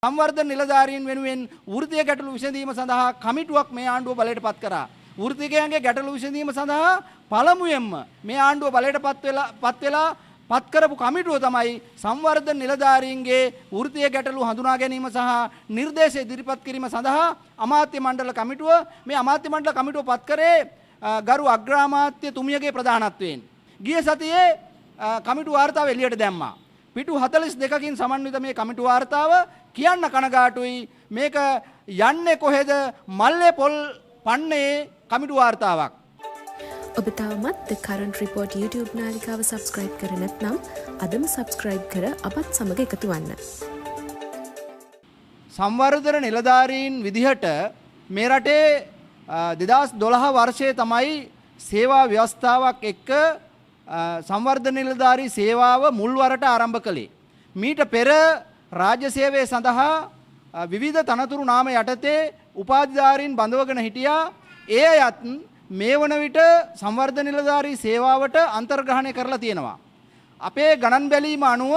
සංවර්ධන නිලධාරීන් වෙනුවෙන් වෘත්තීය ගැටලු විසඳීම සඳහා කමිටුවක් මේ ආණ්ඩුව බලයට පත් කරා. වෘත්තිකයන්ගේ ගැටලු විසඳීම සඳහා පළමුවෙන්ම මේ ආණ්ඩුව බලයට පත් වෙලා පත් කරපු කමිටුව තමයි සංවර්ධන නිලධාරීන්ගේ වෘත්තීය ගැටලු හඳුනා ගැනීම සහ නිර්දේශ ඉදිරිපත් කිරීම සඳහා අමාත්‍ය මණ්ඩල කමිටුව. මේ අමාත්‍ය මණ්ඩල කමිටුව පත් කරේ ගරු අග්‍රාමාත්‍ය තුමියගේ ප්‍රධානත්වයෙන්. ගිය සතියේ කමිටු වාර්තාව එළියට දැම්මා. පිටු 42කින් සමන්විත මේ කමිටු වාර්තාව කියන්න කනගාටුයි, මේක යන්නේ කොහෙද මල්ලේ පොල් පන්නේ කමිටු වාර්තාවක්. ඔබ තවමත් The Current Report YouTube නාලිකාව සබස්ක්‍රයිබ් කර නැත්නම් අදම සබස්ක්‍රයිබ් කර අපත් සමග එකතු වන්න. සංවර්ධන නිලධාරීන් විදිහට මේ රටේ 2012 වර්ෂයේ තමයි සේවා ව්‍යවස්ථාවක් එක්ක සංවර්ධන නිලධාරී සේවාව මුල් වරට ආරම්භ කළේ. මීට පෙර රාජ්‍ය සේවය සඳහා විවිධ තනතුරු නාම යටතේ උපාධිධාරීන් බඳවගෙන හිටියා. ඒ අයත් මේ වන විට සංවර්ධන නිලධාරී සේවාවට අන්තර්ග්‍රහණය කරලා තියෙනවා. අපේ ගණන් බැලීම අනුව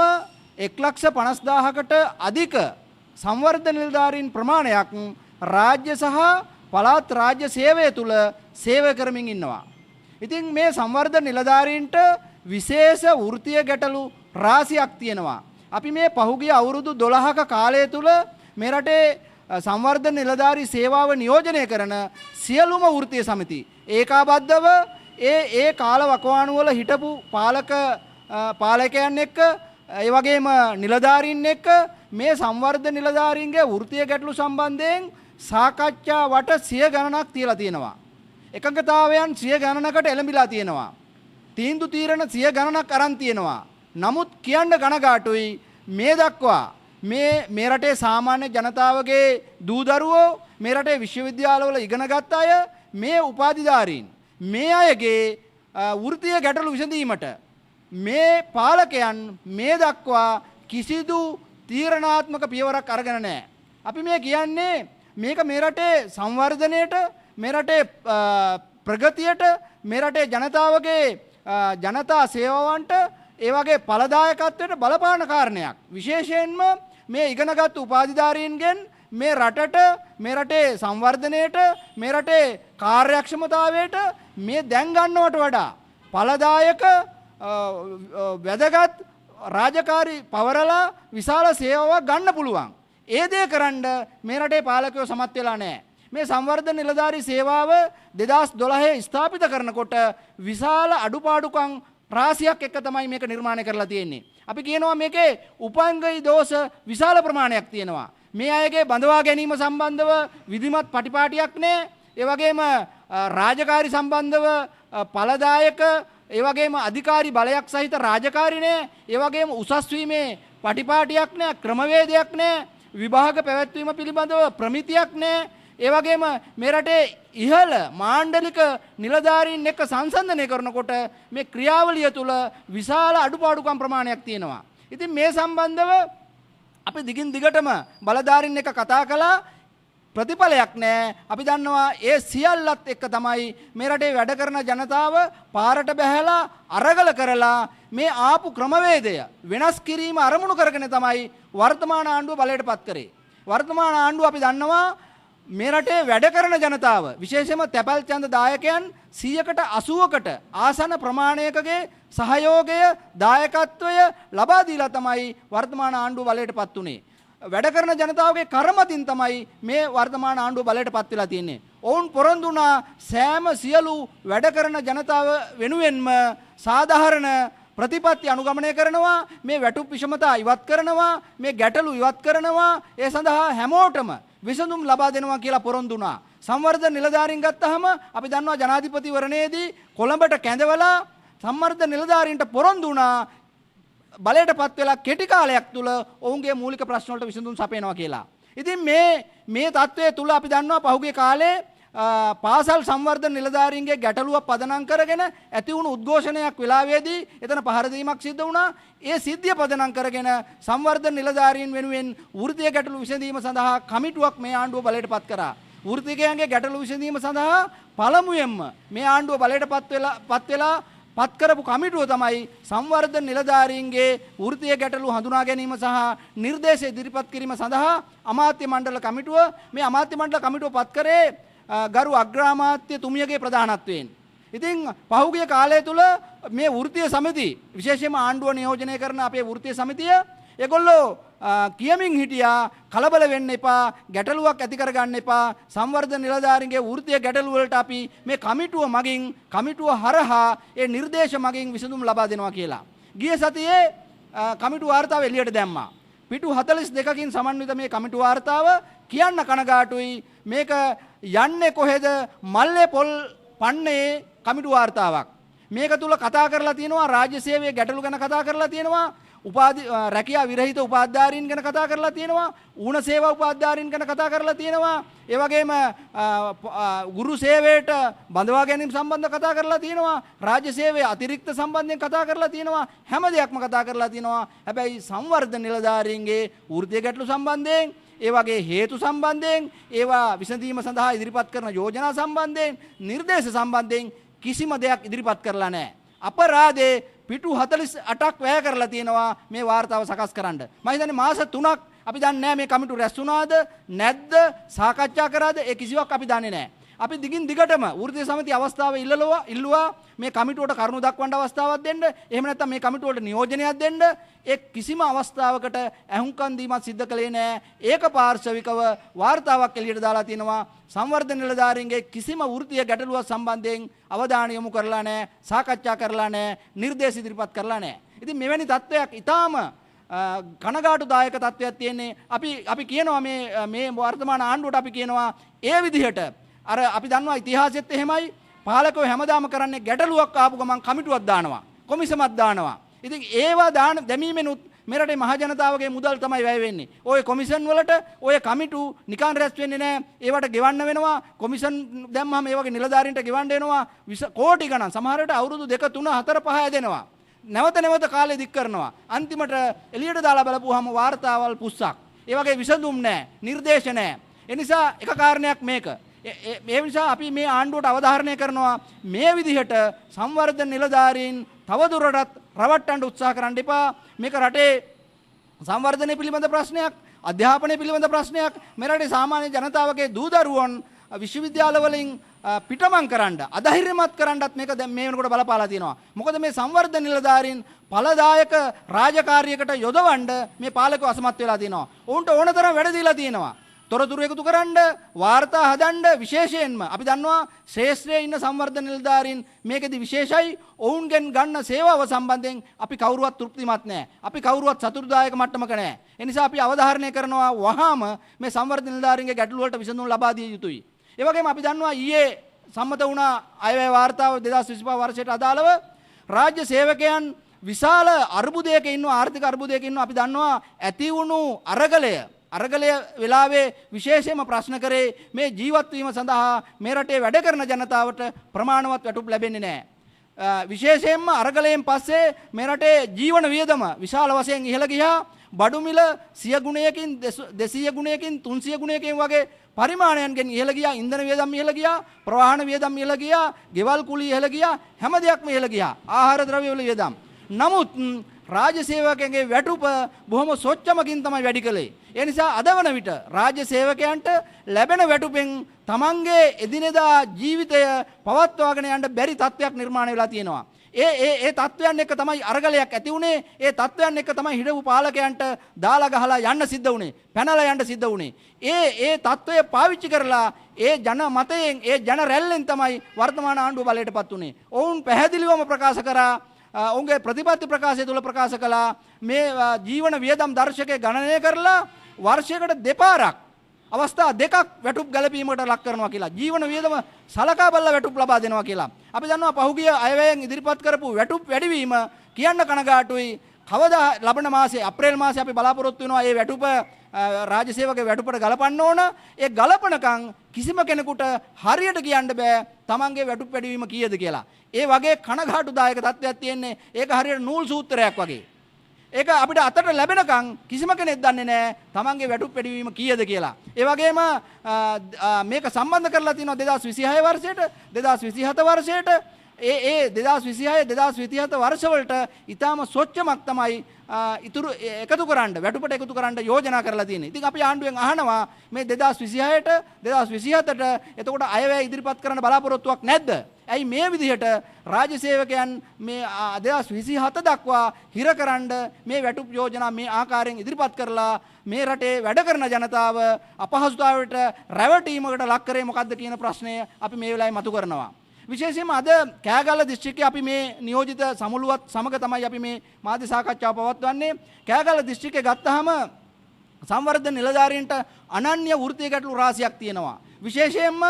1,50,000කට අධික සංවර්ධන නිලධාරීන් ප්‍රමාණයක් රාජ්‍ය සහ පළාත් රාජ්‍ය සේවය තුල සේවය කරමින් ඉන්නවා. ඉතින් මේ සංවර්ධන නිලධාරීන්ට විශේෂ වෘත්තීය ගැටලු රාශියක් තියෙනවා. අපි මේ පහුගිය අවුරුදු 12ක කාලය තුල මේ රටේ සංවර්ධන නිලධාරී සේවාව නියෝජනය කරන සියලුම වෘත්තීය සමිති ඒකාබද්ධව ඒ ඒ කාල වකවානු වල හිටපු පාලකයන් එක්ක, ඒ වගේම නිලධාරීන් එක්ක මේ සංවර්ධන නිලධාරීන්ගේ වෘත්තීය ගැටලු සම්බන්ධයෙන් සාකච්ඡා වට සිය ගණනක් තියලා තියෙනවා. එකඟතාවයන් සිය ගණනකට එළඹිලා තියෙනවා. තීන්දුව තීරණ සිය ගණනක් අරන් තියෙනවා. නමුත් කියන්න කනගාටුයි, මේ දක්වා මේ මේ රටේ සාමාන්‍ය ජනතාවගේ දූ දරුවෝ, මේ රටේ විශ්වවිද්‍යාලවල ඉගෙන ගත්ත අය, මේ උපාධිධාරීන්, මේ අයගේ වෘත්තීය ගැටලු විසඳීමට මේ පාලකයන් මේ දක්වා කිසිදු තීරණාත්මක පියවරක් අරගෙන නැහැ. අපි මේ කියන්නේ මේක මේ රටේ සංවර්ධනයට, මේ රටේ ප්‍රගතියට, මේ රටේ ජනතාවගේ ජනතා සේවාවන්ට, ඒ වගේ ඵලදායකත්වයට බලපාන කාරණයක්. විශේෂයෙන්ම මේ ඉගෙනගත්තු උපාධිධාරීන්ගෙන් මේ රටට, මේ රටේ සංවර්ධනයට, මේ රටේ කාර්යක්ෂමතාවයට මේ දැන් ගන්නවට වඩා ඵලදායක වැදගත් රාජකාරි පවරලා විශාල සේවාවක් ගන්න පුළුවන්. ඒ දේ කරන්න මේ රටේ පාලකයෝ සමත් වෙලා නැහැ. මේ සංවර්ධන නිලධාරී සේවාව 2012 ස්ථාපිත කරනකොට විශාල අඩුපාඩුකම් රාශියක් එක්ක තමයි මේක නිර්මාණය කරලා තියෙන්නේ. අපි කියනවා මේකේ උපංගයි දෝෂ විශාල ප්‍රමාණයක් තියෙනවා. මේ අයගේ බඳවා ගැනීම සම්බන්ධව විධිමත් පටිපාටියක් නෑ. ඒ වගේම රාජකාරි සම්බන්ධව ඵලදායක, ඒ වගේම අධිකාරි බලයක් සහිත රාජකාරි නෑ. ඒ වගේම උසස් වීමේ පටිපාටියක් නෑ, ක්‍රමවේදයක් නෑ, විභාග පැවැත්වීම පිළිබඳව ප්‍රමිතියක් නෑ. ඒ වගේම මේ රටේ ඉහළ මාණ්ඩලික නිලධාරීන් එක්ක සංසන්දනය කරනකොට මේ ක්‍රියාවලිය තුළ විශාල අඩුපාඩුකම් ප්‍රමාණයක් තියෙනවා. ඉතින් මේ සම්බන්ධව අපි දිගින් දිගටම බලධාරීන් එක්ක කතා කළා, ප්‍රතිඵලයක් නෑ. අපි දන්නවා ඒ සියල්ලත් එක්ක තමයි මේ රටේ වැඩ කරන ජනතාව පාරට බැහැලා අරගල කරලා මේ ආපු ක්‍රමවේදය වෙනස් කිරීම අරමුණු කරගෙන තමයි වර්තමාන ආණ්ඩුව බලයට පත් කරේ. වර්තමාන ආණ්ඩුව අපි දන්නවා මේ රටේ වැඩ කරන ජනතාව, විශේෂයෙන්ම තැපැල් ඡන්ද දායකයන් 100කට 80කට ආසන්න ප්‍රමාණයකගේ සහයෝගය, දායකත්වය ලබා දීලා තමයි වර්තමාන ආණ්ඩුව බලයට පත් වුණේ. වැඩ කරන ජනතාවගේ කර්මතින් තමයි මේ වර්තමාන ආණ්ඩුව බලයට පත් වෙලා තියෙන්නේ. ඔවුන් පොරොන්දු වුණා සෑම සියලු වැඩ කරන ජනතාව වෙනුවෙන්ම සාධාරණ ප්‍රතිපත්ති අනුගමනය කරනවා, මේ වැටුප් විෂමතා ඉවත් කරනවා, මේ ගැටලු ඉවත් කරනවා, ඒ සඳහා හැමෝටම විසඳුම් ලබා දෙනවා කියලා පොරොන්දු වුණා. සංවර්ධන නිලධාරීන් ගත්තාම අපි දන්නවා ජනාධිපතිවරණයේදී කොළඹට කැඳවලා සංවර්ධන නිලධාරීන්ට පොරොන්දු වුණා බලයට පත් වෙලා කෙටි කාලයක් තුල ඔවුන්ගේ මූලික ප්‍රශ්න වලට විසඳුම් සපයනවා කියලා. ඉතින් මේ මේ තත්ත්වය තුල අපි දන්නවා පහුගිය කාලේ පාසල් සංවර්ධන නිලධාරීන්ගේ ගැටලුවක් පදනම් කරගෙන ඇති වුණු උද්ඝෝෂණයක් වෙලාවේදී එතන පහර දීමක් සිද්ධ වුණා. ඒ සිද්ධිය පදනම් කරගෙන සංවර්ධන නිලධාරීන් වෙනුවෙන් වෘත්තීය ගැටලු විසඳීම සඳහා කමිටුවක් මේ ආණ්ඩුව බලයට පත් කරා. වෘත්තිකයන්ගේ ගැටලු විසඳීම සඳහා පළමුවෙන්ම මේ ආණ්ඩුව බලයට පත් වෙලා පත් කරපු කමිටුව තමයි සංවර්ධන නිලධාරීන්ගේ වෘත්තීය ගැටලු හඳුනා ගැනීම සහ නිර්දේශ ඉදිරිපත් කිරීම සඳහා අමාත්‍ය මණ්ඩල කමිටුව. මේ අමාත්‍ය මණ්ඩල කමිටුව පත් කරේ ගරු අග්‍රාමාත්‍ය තුමියගේ ප්‍රධානත්වයෙන්. ඉතින් පහුගිය කාලය තුල මේ වෘත්තීය සමිති, විශේෂයෙන්ම ආණ්ඩුව නියෝජනය කරන අපේ වෘත්තීය සමිතිය, ඒගොල්ලෝ කියමින් හිටියා කලබල වෙන්න එපා, ගැටලුවක් ඇති කරගන්න එපා, සංවර්ධන නිලධාරීන්ගේ වෘත්තීය ගැටලු වලට අපි මේ කමිටුව මගින්, කමිටුව හරහා ඒ නිර්දේශ මගින් විසඳුම් ලබා දෙනවා කියලා. ගිය සතියේ කමිටු වාර්තාව එළියට දැම්මා. පිටු 42කින් සමන්විත මේ කමිටු වාර්තාව කියන්න කනගාටුයි, මේක යන්නේ කොහෙද, මල්ලේ පොල් පන්නේ කමිටු වාර්තාවක්. මේක තුල කතා කරලා තියෙනවා රාජ්‍ය සේවයේ ගැටලු ගැන කතා කරලා තියෙනවා, උපාධි රැකියා විරහිත උපාධිධාරීන් ගැන කතා කරලා තියෙනවා, ඌණ සේවා උපාධිධාරීන් ගැන කතා කරලා තියෙනවා, ඒ වගේම ගුරු සේවයට බඳවා ගැනීම සම්බන්ධ කතා කරලා තියෙනවා, රාජ්‍ය සේවයේ අතිරික්ත සම්බන්ධයෙන් කතා කරලා තියෙනවා, හැම දෙයක්ම කතා කරලා තියෙනවා. හැබැයි සංවර්ධන නිලධාරීන්ගේ වෘත්තීය ගැටලු සම්බන්ධයෙන්, ඒ වගේ හේතු සම්බන්ධයෙන්, ඒවා විසඳීම සඳහා ඉදිරිපත් කරන යෝජනා සම්බන්ධයෙන්, නිර්දේශ සම්බන්ධයෙන් කිසිම දෙයක් ඉදිරිපත් කරලා නැහැ. අපරාධේ පිටු 48ක් වැය කරලා තියෙනවා මේ වාර්තාව සකස් කරන්න. මම හිතන්නේ මාස 3ක් අපි දන්නේ නැහැ මේ කමිටු රැස් වුණාද නැද්ද, සාකච්ඡා කරාද, ඒ කිසිවක් අපි දන්නේ නැහැ. අපි දිගින් දිගටම වෘත්තීය සමිති අවස්ථාව ඉල්ලුවා මේ කමිටුවට කරුණු දක්වන්න අවස්ථාවක් දෙන්න, එහෙම නැත්නම් මේ කමිටුවට නියෝජනයක් දෙන්න. ඒ කිසිම අවස්ථාවකට ඇහුම්කන් දීමක් සිද්ධ කළේ නෑ. ඒක පාර්ශවිකව වාර්තාවක් එළියට දාලා තිනවා. සංවර්ධන නිලධාරීන්ගේ කිසිම වෘත්තීය ගැටලුවක් සම්බන්ධයෙන් අවධානය යොමු කරලා නෑ, සාකච්ඡා කරලා නෑ, නිර්දේශ ඉදිරිපත් කරලා නෑ. ඉතින් මෙවැනි තත්ත්වයක් ඉතාම කනගාටුදායක තත්ත්වයක් තියෙන්නේ. අපි කියනවා මේ වර්තමාන ආණ්ඩුවට අපි කියනවා ඒ විදිහට අර අපි දන්නවා ඉතිහාසෙත් එහෙමයි, පාලකයෝ හැමදාම කරන්නේ ගැටලුවක් ආපු ගමන් කමිටුවක් දානවා, කොමිසමක් දානවා. ඉතින් ඒවා දාන දැමීමෙනුත් මේ රටේ මහ ජනතාවගේ මුදල් තමයි වැය වෙන්නේ. ඔය කොමිසන් වලට ඔය කමිටු නිකන් රැස් වෙන්නේ නෑ. ඒවට ගෙවන්න වෙනවා. කොමිසන් දැම්මම ඒ වගේ නිලධාරීන්ට ගෙවන්න වෙනවා කෝටි ගණන්. සමහර විට අවුරුදු 2 3 4 5 ඇදෙනවා. නැවත නැවත කාලය දික් කරනවා. අන්තිමට එළියට දාලා බලපුවාම වාර්තාවල් පුස්සක්. ඒ වගේ විසඳුම් නෑ, නිර්දේශ නෑ. ඒ නිසා එක කාරණයක් මේක. ඒ නිසා අපි මේ ආණ්ඩුවට අවධාරණය කරනවා මේ විදිහට සංවර්ධන නිලධාරීන් තවදුරටත් රවට්ටන්න උත්සාහ කරන්න එපා. මේක රටේ සංවර්ධනය පිළිබඳ ප්‍රශ්නයක්, අධ්‍යාපනය පිළිබඳ ප්‍රශ්නයක්. මේ රටේ සාමාන්‍ය ජනතාවගේ දූ දරුවන් විශ්වවිද්‍යාල වලින් පිටමං කරන්න, අධෛර්යමත් කරන්නත් මේක දැන් මේ වෙනකොට බලපාලා තියෙනවා. මොකද මේ සංවර්ධන නිලධාරීන් ඵලදායක රාජකාරියකට යොදවන්න මේ පාලකව අසමත් වෙලා තියෙනවා. ඔවුන්ට ඕන තරම් වැඩ දීලා තියෙනවා. තොරතුරු එකතු කරන්න, වාර්තා හදන්න. විශේෂයෙන්ම අපි දන්නවා ශ්‍රේෂ්ඨයේ ඉන්න සංවර්ධන නිලධාරීන් මේකෙදි විශේෂයි. ඔවුන්ගෙන් ගන්න සේවාව සම්බන්ධයෙන් අපි කවුරුවත් තෘප්තිමත් නෑ. අපි කවුරුවත් සතුටුදායක මට්ටමක නෑ. ඒ නිසා අපි අවධාරණය කරනවා වහාම මේ සංවර්ධන නිලධාරීන්ගේ ගැටලු වලට විසඳුම් ලබා දිය යුතුයි. ඒ වගේම අපි දන්නවා ඊයේ සම්මත වුණා අයවැය වාර්තාව 2025 වර්ෂයට අදාළව රාජ්‍ය සේවකයන් විශාල අර්බුදයක ඉන්නවා, ආර්ථික අර්බුදයක ඉන්නවා. අපි දන්නවා ඇති වුණු අරගලය වෙලාවේ විශේෂයෙන්ම ප්‍රශ්න කරේ මේ ජීවත් වීම සඳහා මේ රටේ වැඩ කරන ජනතාවට ප්‍රමාණවත් වැටුප් ලැබෙන්නේ නැහැ. විශේෂයෙන්ම අරගලයෙන් පස්සේ මේ රටේ ජීවන වියදම විශාල වශයෙන් ඉහළ ගියා. බඩු මිල 100 ගුණයකින් 200 ගුණයකින් 300 ගුණයකින් වගේ පරිමාණයන්ගෙන් ඉහළ ගියා. ඉන්ධන වියදම් ඉහළ ගියා, ප්‍රවාහන වියදම් ඉහළ ගියා, ගෙවල් කුලී ඉහළ ගියා, හැම දෙයක්ම ඉහළ ගියා, ආහාර ද්‍රව්‍ය වල වියදම්. නමුත් රාජ්‍ය සේවකයන්ගේ වැටුප බොහොම සොච්චමකින් තමයි වැඩි කළේ. ඒ නිසා අද වන විට රාජ්‍ය සේවකයන්ට ලැබෙන වැටුපෙන් තමන්ගේ එදිනෙදා ජීවිතය පවත්වාගෙන යන්න බැරි තත්ත්වයක් නිර්මාණය වෙලා තියෙනවා. ඒ ඒ ඒ තත්ත්වයන් එක්ක තමයි අරගලයක් ඇති වුණේ. ඒ තත්ත්වයන් එක්ක තමයි හිටපු පාලකයන්ට දාලා ගහලා යන්න සිද්ධ වුණේ, පැනලා යන්න සිද්ධ වුණේ. ඒ ඒ තත්ත්වය පාවිච්චි කරලා ඒ ජන මතයෙන්, ඒ ජන රැල්ලෙන් තමයි වර්තමාන ආණ්ඩුව බලයටපත් වුණේ. ඔවුන් පැහැදිලිවම ප්‍රකාශ කරා, ඔවුන්ගේ ප්‍රතිපත්ති ප්‍රකාශය තුළ ප්‍රකාශ කළා මේ ජීවන වියදම් දර්ශකය ගණනය කරලා වර්ෂයකට දෙපාරක් අවස්ථා දෙකක් වැටුප් ගැලපීමකට ලක් කරනවා කියලා. ජීවන වියදම සලකා බලලා වැටුප් ලබා දෙනවා කියලා. අපි දන්නවා පහුගිය අයවැයෙන් ඉදිරිපත් කරපු වැටුප් වැඩිවීම කියන්න කනගාටුයි. කවදා ලබන මාසේ අප්‍රේල් මාසේ අපි බලාපොරොත්තු වෙනවා මේ වැටුප රාජ්‍ය සේවකගේ වැටුපට ගලපන්න ඕන. ඒ ගලපනකම් කිසිම කෙනෙකුට හරියට කියන්න බෑ තමන්ගේ වැටුප් වැඩිවීම කීයද කියලා. ඒ වගේ කනගාටුදායක තත්ත්වයක් තියෙන්නේ. ඒක හරියට නූල් සූත්‍රයක් වගේ. ඒක අපිට අතට ලැබෙනකම් කිසිම කෙනෙක් දන්නේ නෑ තමන්ගේ වැටුප් වැඩිවීම කීයද කියලා. ඒ වගේම මේක සම්බන්ධ කරලා තියෙනවා 2026 වර්ෂයට, 2027 වර්ෂයට. ඒ ඒ 2026 2027 වර්ෂවලට ඊටාම සොච්චමක් තමයි ඉතුරු එකතු කරන්න, වැටුපට එකතු කරන්න යෝජනා කරලා තියෙන්නේ. ඉතින් අපි ආණ්ඩුවෙන් අහනවා මේ 2026ට 2027ට එතකොට අයවැය ඉදිරිපත් කරන්න බලාපොරොත්තුවක් නැද්ද? ඇයි මේ විදිහට රාජ්‍ය සේවකයන් මේ 2027 දක්වා හිර කරන්න මේ වැටුප් යෝජනා මේ ආකාරයෙන් ඉදිරිපත් කරලා මේ රටේ වැඩ කරන ජනතාව අපහසුතාවයට රැවටීමකට ලක් කරේ මොකද්ද කියන ප්‍රශ්නය අපි මේ වෙලාවේ මතු කරනවා. විශේෂයෙන්ම අද කෑගල්ල දිස්ත්‍රික්කයේ අපි මේ නියෝජිත සමුළුවත් සමග තමයි අපි මේ මාධ්‍ය සාකච්ඡාව පවත්වන්නේ. කෑගල්ල දිස්ත්‍රික්කය ගත්තාම සංවර්ධන නිලධාරීන්ට අනන්‍ය වෘත්තීය ගැටලු රාශියක් තියෙනවා. විශේෂයෙන්ම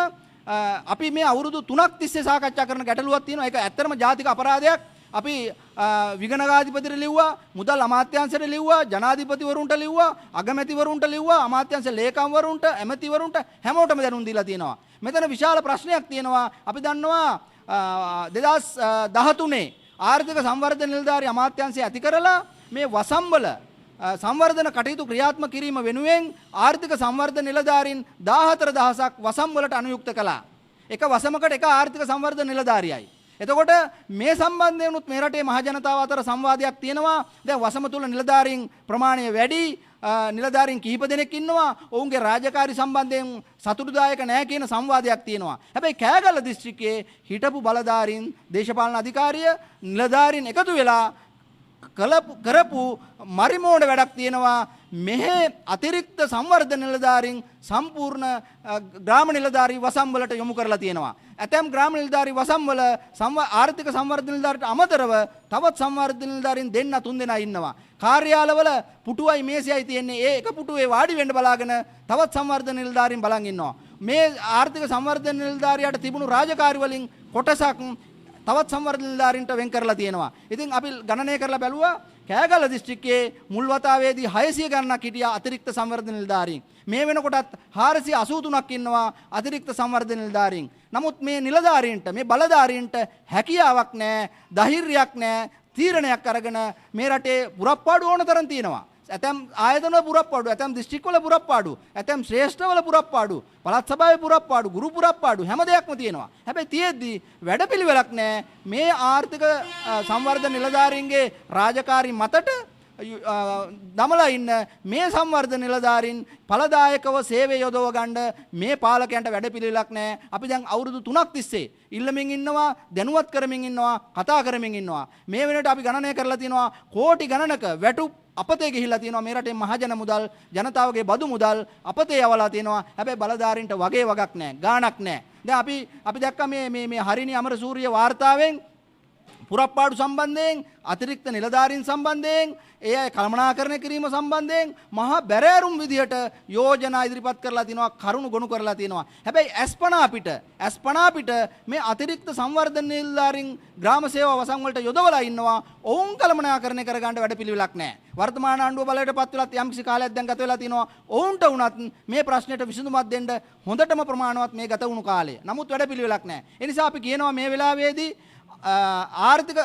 අපි මේ අවුරුදු 3ක් තිස්සේ සාකච්ඡා කරන ගැටලුවක් තියෙනවා. ඒක ඇත්තටම ජාතික අපරාධයක්. අපි විගණකාධිපතිට ලිව්වා, මුදල් අමාත්‍යාංශයට ලිව්වා, ජනාධිපතිවරුන්ට ලිව්වා, අගමැතිවරුන්ට ලිව්වා, අමාත්‍යාංශ ලේකම්වරුන්ට, ඇමතිවරුන්ට හැමෝටම දැනුම් දීලා තියෙනවා. මෙතන විශාල ප්‍රශ්නයක් තියෙනවා. අපි දන්නවා 2013 ආර්ථික සංවර්ධන නිලධාරී අමාත්‍යාංශය ඇති කරලා මේ වසම්වල සංවර්ධන කටයුතු ක්‍රියාත්මක කිරීම වෙනුවෙන් ආර්ථික සංවර්ධන නිලධාරීන් 14,000ක් වසම් වලට අනුයුක්ත කළා. එක වසමකට එක ආර්ථික සංවර්ධන නිලධාරියයි. එතකොට මේ සම්බන්ධයෙන් උත් මේ රටේ මහ ජනතාව අතර සංවාදයක් තියෙනවා. දැන් වසම තුල නිලධාරීන් ප්‍රමාණය වැඩි, නිලධාරීන් කිහිප දෙනෙක් ඉන්නවා. ඔවුන්ගේ රාජකාරි සම්බන්ධයෙන් සතුටුදායක නැහැ කියන සංවාදයක් තියෙනවා. හැබැයි කෑගල්ල දිස්ත්‍රික්කයේ හිටපු බලධාරීන්, දේශපාලන අධිකාරිය, නිලධාරීන් එකතු වෙලා කරපු මරිමෝඩ වැඩක් තියෙනවා. මෙහෙ අතිරික්ත සංවර්ධන නිලධාරීන් සම්පූර්ණ ග්‍රාම නිලධාරී වසම් වලට යොමු කරලා තියෙනවා. ඇතැම් ග්‍රාම නිලධාරී වසම් වල ආර්ථික සංවර්ධන නිලධාරීට අමතරව තවත් සංවර්ධන නිලධාරීන් දෙන්න තුන් දෙනා ඉන්නවා. කාර්යාලවල පුටුවයි මේසයයි තියෙන්නේ. ඒ එක පුටුවේ වාඩි වෙන්න බලාගෙන තවත් සංවර්ධන නිලධාරීන් බලන් ඉන්නවා. මේ ආර්ථික සංවර්ධන නිලධාරියාට තිබුණු රාජකාරි වලින් කොටසක් තවත් සංවර්ධන නිලධාරීන්ට වෙන් කරලා තියෙනවා. ඉතින් අපි ගණනය කරලා බැලුවා කෑගල්ල දිස්ත්‍රික්කයේ මුල් වතාවේදී 600 ගණනක් හිටියා අතිරික්ත සංවර්ධන නිලධාරීන්. මේ වෙනකොටත් 483ක් ඉන්නවා අතිරික්ත සංවර්ධන නිලධාරීන්. නමුත් මේ නිලධාරීන්ට, මේ බලධාරීන්ට හැකියාවක් නැහැ, ධෛර්යයක් නැහැ, තීරණයක් අරගෙන මේ රටේ පුරප්පාඩු ඕන තරම් තියෙනවා. ඇතැම් ආයතනවල පුරප්පාඩු, ඇතැම් දිස්ත්‍රික්කවල පුරප්පාඩු, ඇතැම් ශ්‍රේෂ්ඨවල පුරප්පාඩු, පළාත් සභාවේ පුරප්පාඩු, ගුරු පුරප්පාඩු හැම දෙයක්ම තියෙනවා. හැබැයි තියෙද්දි වැඩපිළිවෙලක් නෑ. මේ ආර්ථික සංවර්ධන නිලධාරීන්ගේ රාජකාරි මතට දමලා ඉන්න මේ සංවර්ධන නිලධාරීන් ඵලදායකව සේවය යොදව ගන්න මේ පාලකයන්ට වැඩපිළිවෙලක් නෑ. අපි දැන් අවුරුදු 3ක් තිස්සේ ඉල්ලමින් ඉන්නවා, දැනුවත් කරමින් ඉන්නවා, කතා කරමින් ඉන්නවා. මේ වෙනකොට අපි ගණනය කරලා තියෙනවා කෝටි ගණනක වැටුප් අපතේ ගිහිල්ලා තියෙනවා. මේ රටේ මහජන මුදල්, ජනතාවගේ බදු මුදල් අපතේ යවලා තියෙනවා. හැබැයි බලධාරීන්ට වගේ වගක් නෑ, ගාණක් නෑ. දැන් අපි දැක්කා මේ මේ මේ හරිනි අමරසූරිය වාර්තාවෙන් පුරප්පාඩු සම්බන්ධයෙන්, අතිරික්ත නිලධාරීන් සම්බන්ධයෙන්, ඒ අය කළමනාකරණය කිරීම සම්බන්ධයෙන් මහා බැරෑරුම් විදිහට යෝජනා ඉදිරිපත් කරලා තිනවා, කරුණු ගොනු කරලා තිනවා. හැබැයි අස්පනා පිට මේ අතිරික්ත සංවර්ධන නිලධාරීන් ග්‍රාම සේවා වසම් වලට යොදවලා ඉන්නවා. ඔවුන් කළමනාකරණය කරගන්න වැඩපිළිවෙලක් නැහැ. වර්තමාන ආණ්ඩුව බලයට පත් වෙලත් යම්කිසි කාලයක් දැන් ගත වෙලා තිනවා. ඔවුන්ට වුණත් මේ ප්‍රශ්නෙට විසඳුමක් දෙන්න හොඳටම ප්‍රමාණවත් මේ ගත වුණු කාලය. නමුත් වැඩපිළිවෙලක් නැහැ. ඒ නිසා අපි කියනවා මේ වෙලාවේදී ආර්ථික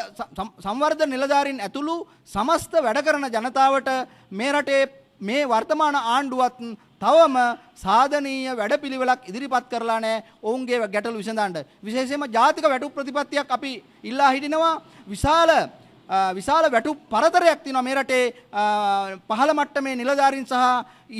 සංවර්ධන නිලධාරීන් ඇතුළු සමස්ත වැඩ කරන ජනතාවට මේ රටේ මේ වර්තමාන ආණ්ඩුවත් තවම සාධනීය වැඩපිළිවෙලක් ඉදිරිපත් කරලා නැහැ ඔවුන්ගේ ගැටලු විසඳන්න. විශේෂයෙන්ම ජාතික වැටුප් ප්‍රතිපත්තියක් අපි ඉල්ලා හිටිනවා. විශාල වැටුප් පරතරයක් තියෙනවා මේ රටේ පහළ මට්ටමේ නිලධාරීන් සහ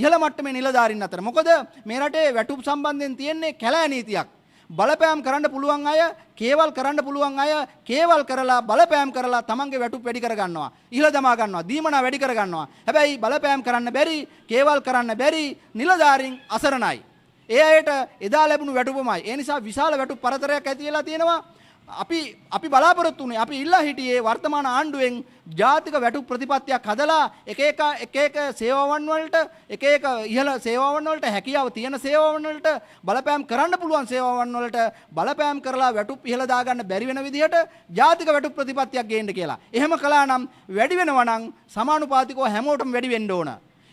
ඉහළ මට්ටමේ නිලධාරීන් අතර. මොකද මේ රටේ වැටුප් සම්බන්ධයෙන් තියෙන්නේ කැලෑ නීතියක්. බලපෑම් කරන්න පුළුවන් අය, කේවල් කරන්න පුළුවන් අය කේවල් කරලා බලපෑම් කරලා තමන්ගේ වැටුප් වැඩි කරගන්නවා, ඉහළ දමා ගන්නවා, දීමනා වැඩි කරගන්නවා. හැබැයි බලපෑම් කරන්න බැරි, කේවල් කරන්න බැරි නිලධාරීන් අසරණයි. ඒ අයට එදා ලැබුණු වැටුපමයි. ඒ නිසා විශාල වැටුප් පරතරයක් ඇති වෙලා තියෙනවා. අපි බලාපොරොත්තු වුණේ, අපි ඉල්ලා හිටියේ වර්තමාන ආණ්ඩුවෙන් ජාතික වැටුප් ප්‍රතිපත්තියක් හදලා එක එක එක එක සේවාවන් වලට, එක එක ඉහළ සේවාවන් වලට, හැකියාව තියෙන සේවාවන් වලට, බලපෑම් කරන්න පුළුවන් සේවාවන් වලට බලපෑම් කරලා වැටුප් ඉහළ දාගන්න බැරි වෙන විදිහට ජාතික වැටුප් ප්‍රතිපත්තියක් ගේන්න කියලා. එහෙම කළා නම් වැඩි වෙනවා නම් සමානුපාතිකව හැමෝටම වැඩි වෙන්න ඕන.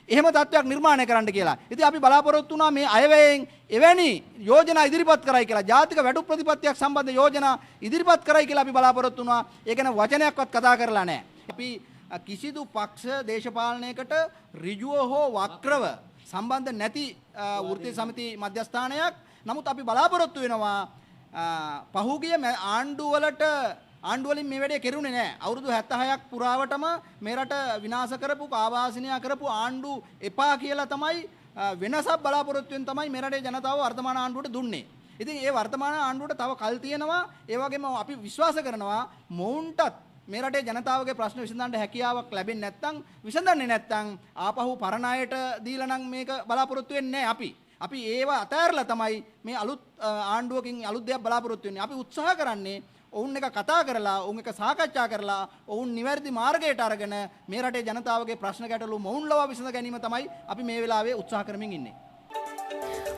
එහෙම තත්ත්වයක් නිර්මාණය කරන්න කියලා. ඉතින් අපි බලාපොරොත්තු වුණා මේ අයවැයෙන් එවැනි යෝජනා ඉදිරිපත් කරයි කියලා. ජාතික වැටුප් ප්‍රතිපත්තියක් සම්බන්ධ යෝජනා ඉදිරිපත් කරයි කියලා අපි බලාපොරොත්තු වුණා. ඒ ගැන වචනයක්වත් කතා කරලා නැහැ. අපි කිසිදු පක්ෂ දේශපාලනයකට ඍජුව හෝ වක්‍රව සම්බන්ධ නැති වෘත්තීය සමිති මධ්‍යස්ථානයක්. නමුත් අපි බලාපොරොත්තු වෙනවා පහුගිය ආණ්ඩු වලට ආණ්ඩු වලින් මේ වැඩේ කෙරුණේ නෑ. අවුරුදු 76ක් පුරාවටම මේ රට විනාශ කරපු, කාවාසිනියා කරපු ආණ්ඩු එපා කියලා තමයි වෙනසක් බලාපොරොත්තු වෙන තමයි මේ රටේ ජනතාව වර්තමාන ආණ්ඩුවට දුන්නේ. ඉතින් ඒ වර්තමාන ආණ්ඩුවට තව කල් තියෙනවා. ඒ වගේම අපි විශ්වාස කරනවා මොවුන්ටත් මේ රටේ ජනතාවගේ ප්‍රශ්න විසඳන්න හැකියාවක් ලැබෙන්නේ නැත්නම්, විසඳන්නේ නැත්නම් ආපහු පරණ අයට දීලා නම් මේක බලාපොරොත්තු වෙන්නේ නැහැ අපි. අපි ඒව අතෑරලා තමයි මේ අලුත් ආණ්ඩුවකින් අලුත් දෙයක් බලාපොරොත්තු වෙන්නේ. අපි උත්සාහ කරන්නේ ඔවුන් එක කතා කරලා, ඔවුන් එක සාකච්ඡා කරලා, ඔවුන් නිවැරදි මාර්ගයට අරගෙන මේ රටේ ජනතාවගේ ප්‍රශ්න ගැටලු මොවුන් ලවා විසඳ ගැනීම තමයි අපි මේ වෙලාවේ උත්සාහ කරමින් ඉන්නේ.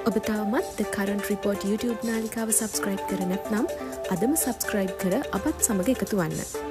ඔබ තවමත් The Current Report YouTube නාලිකාව සබස්ක්‍රයිබ් කර නැත්නම් අදම සබස්ක්‍රයිබ් කර අපත් සමග එකතු වන්න.